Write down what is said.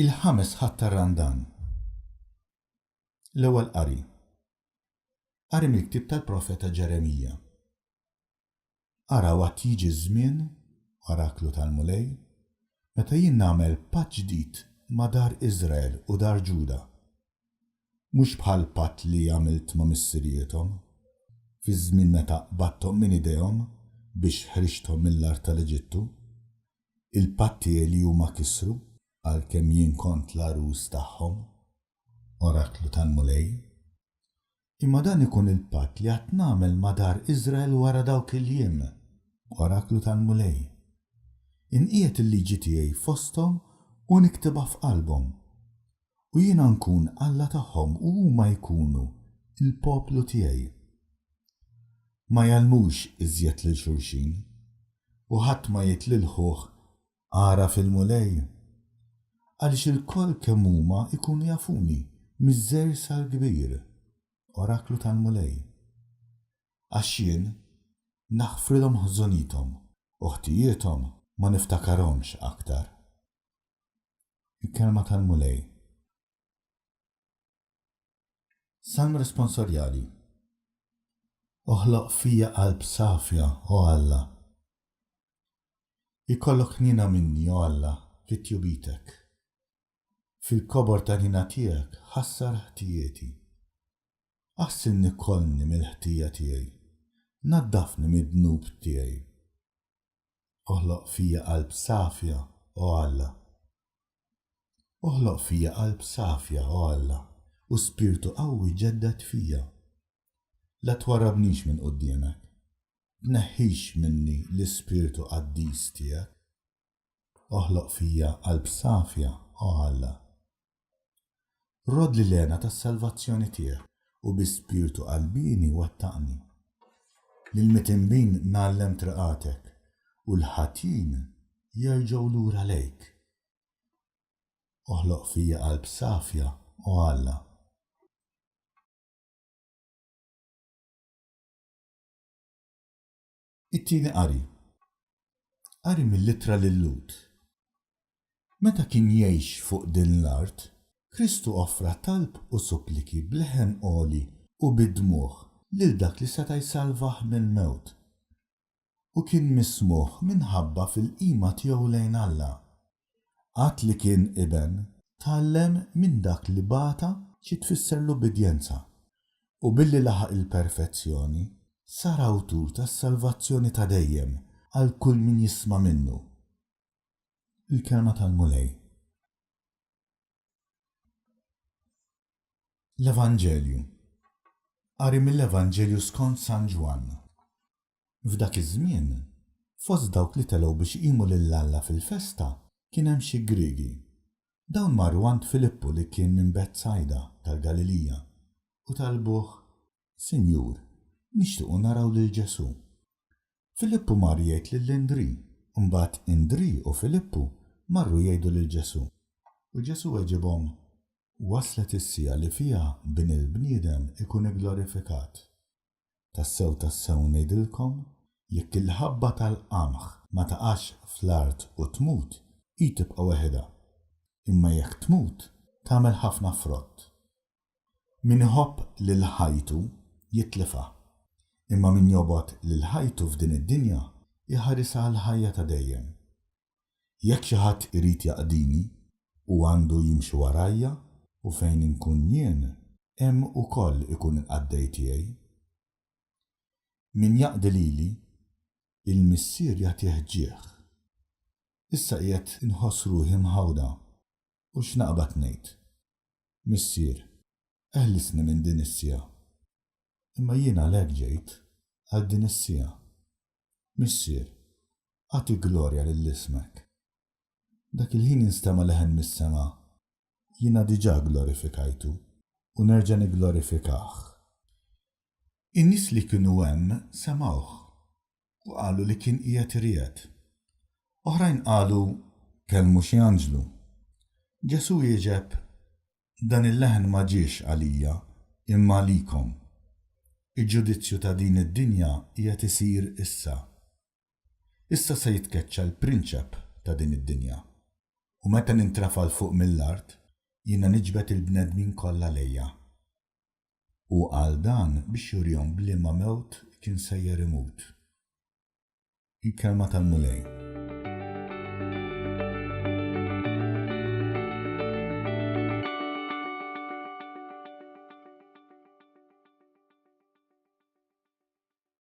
Il-ħames Ħadd tar-Randan. L-Ewwel Qari. Qari mill-ktieb tal-profeta Ġeremija. Araw għad jiġi ż-żmien, oraklu tal-Mulej, meta jien nagħmel patt ġdid ma' dar Iżrael u dar Ġuda. Mhux bħall-patt li għamilt ma' missirijiethom, fiż-żmien meta qbadthom minn idejhom biex ħriġthom mill-art tal-Eġittu, il-patt tiegħi li huma kisru, għalkemm jien kont l-għarus tagħhom, oraklu tal-Mulej. Imma dan ikun il-patt li għad nagħmel ma' dar Iżrael wara dawk il-jiem, oraklu tal-Mulej. Inqiegħed il-liġi tiegħi fosthom u niktibha f'qalbhom. U jiena nkun Alla tagħhom u huma jkunu l-poplu tiegħi. Ma jgħallmux iżjed lil xulxin, u ħadd ma jgħid lil ħuh, 'Agħraf il-Mulej! Għaliex ilkoll kemm huma jkunu jafuni, miż-żgħir sal-kbir, oraklu tal-Mulej. Għax jien naħfrilhom ħżunithom, u ħtijiethom ma niftakarhomx aktar. Il-Kelma tal-Mulej. Salm Responsorjali Oħloq fija qalb safja, o Alla. Ikollok ħniena minni, o Alla, fi tjubitek. Fil-kobor tal-ħniena tiegħek ħassar ħtijieti. Aħsilni kollni mill-ħtija tiegħi, naddafni mid-dnub tiegħi. Oħloq fija qalb safja, o Alla. Oħloq fija qalb safja, o Alla, u spirtu qawwi ġedded fija. La twarrabnix minn quddiemek, tneħħix minni l-ispirtu qaddis tiegħek. Oħloq fija qalb safja, o Alla. Roddli l-hena tas-salvazzjoni tiegħek u bi spirtu qalbieni wettaqni. Lill-mitinbin ngħallem triqatek, u l-ħatjin jerġgħu lura lejk. Oħloq fija qalb safja, o Alla. It-tieni qari. Qari mill-Ittra lil-Lhud. Meta kien jgħix fuq din l-art, Kristu offra talb u suppliki b'leħen għoli u bid-dmugħ lil dak li seta' jsalvah mill-mewt. U kien mismugħ minħabba fil-qima tiegħu lejn Alla. Għad li kien iben, tgħallem minn dak li bata xi tfisser l-ubbidjenza, u billi laħaq il-perfezzjoni, sar awtur tas-salvazzjoni ta' dejjem għal kull min jisma' minnu. Il-Kelma tal-Mulej. L-Evanġelju. Qari mill-Evanġelju skont San Ġwann. F'dak iż-żmien, fost dawk li telgħu biex iqimu lil Alla fil-festa kien hemm xi Griegi. Dawn marru għand Filippu li kien minn Betsajda tal-Galilija u talbuh, Sinjur, nixtiequ naraw lil Ġesù. Filippu mar jgħid lil Indrì, u mbagħad Indrì u Filippu marru jgħidu lil Ġesù. U Ġesù weġibhom, Waslet is-siegħa li fiha Bin il-bniedem ikun igglorifikat. Tassew tassew ngħidilkom, jekk il-ħabba tal-qamħ ma taqax fl-art u tmut, hi tibqa' weħidha. Imma jekk tmut, tagħmel ħafna frott. Min iħobb lil ħajtu jitlifha, imma min jobgħod lil ħajtu f'din id-dinja jħarisha għall-ħajja ta' dejjem. Jekk xi ħadd irid jaqdini, hu għandu jimxi warajja, u fejn inkun jien, hemm ukoll ikun il-qaddej tiegħi. Min jaqdi lili, il-Missier jagħtih ġieħ. Issa qiegħed inħoss ruħi mħawda, u x'naqbad ngħid? Missier, eħlisni minn din is-siegħa. Imma jien għalhekk ġejt, għal din is-siegħa. Missier, agħti glorja lil ismek. Dak il-ħin instema' leħen mis-sema, Jiena diġà gglorifikajtu, u nerġa' nigglorifikah. In-nies li kienu hemm semgħuh, u qalu li kien qiegħed iriegħed. Oħrajn qalu, Kellmu xi anġlu. Ġesù wieġeb, Dan il-leħen ma ġiex għalija, imma għalikom. Il-ġudizzju ta' din id-dinja qiegħed isir issa. Issa se jitkeċċa l-prinċep ta' din id-dinja. U meta nintrafa' 'l fuq mill-art, jiena niġbed il-bnedmin kollha lejja. Hu qal dan biex jurihom b'liema mewt kien sejjer imut. Il-Kelma tal-Mulej.